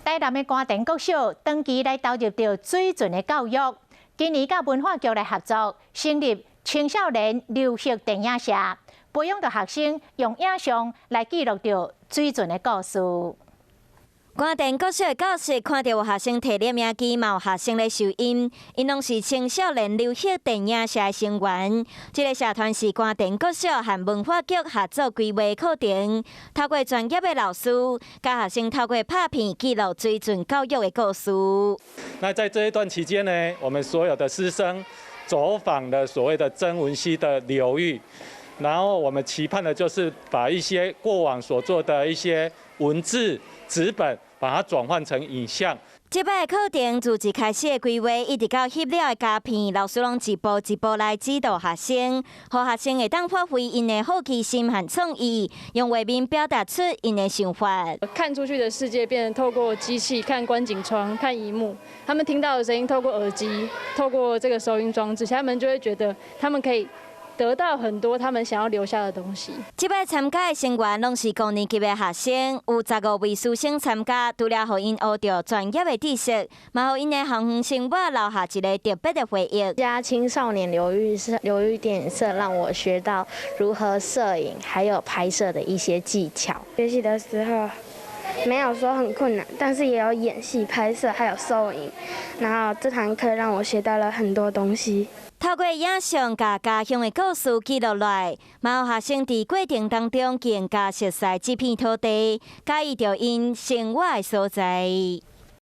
台南的官田國小長期來投入著水圳的教育，今年佮文化局來合作，成立青少年流域電影社，培養著學生用影像來記錄著水圳的故事。官田國小的教室看著有學生提攝影機，嘛有學生咧收音，𪜶攏是青少年流域電影社的成員。這个社團是官田國小和文化局合作規劃課程，透過專業的老師，教學生透過拍片記錄水圳教育的故事。那在這一段期間呢，我們所有的師生走訪了所謂的曾文溪的流域，然後我們期盼的就是把一些過往所做的一些文字紙本，把它轉換成影像。這擺的課程自一開始的規劃，一直到翕了的膠片，老師攏一步一步來指導學生，予學生會當發揮𪜶的好奇心和創意，用畫面表達出𪜶的想法。看出去的世界變成透過機器看觀景窗、看螢幕，他們聽到的聲音透過耳機、透過這個收音裝置，他們就會覺得他們可以得到很多他們想要留下的東西。這擺參加的成員攏是高年級的學生，有15位師生參加，除了予𪜶學著專業的知識，嘛予𪜶的校園生活留下一个特別的回憶。加青少年流域社流域電影社，讓我學到如何攝影，還有拍攝的一些技巧。學習的時候沒有說很困難，但是也有演戲、拍攝，還有收音。然後這堂課讓我學到了很多東西。透過影像共家鄉的故事記錄落來，嘛予學生佇過程當中更加熟悉這片土地，佮意著𪜶生活的所在。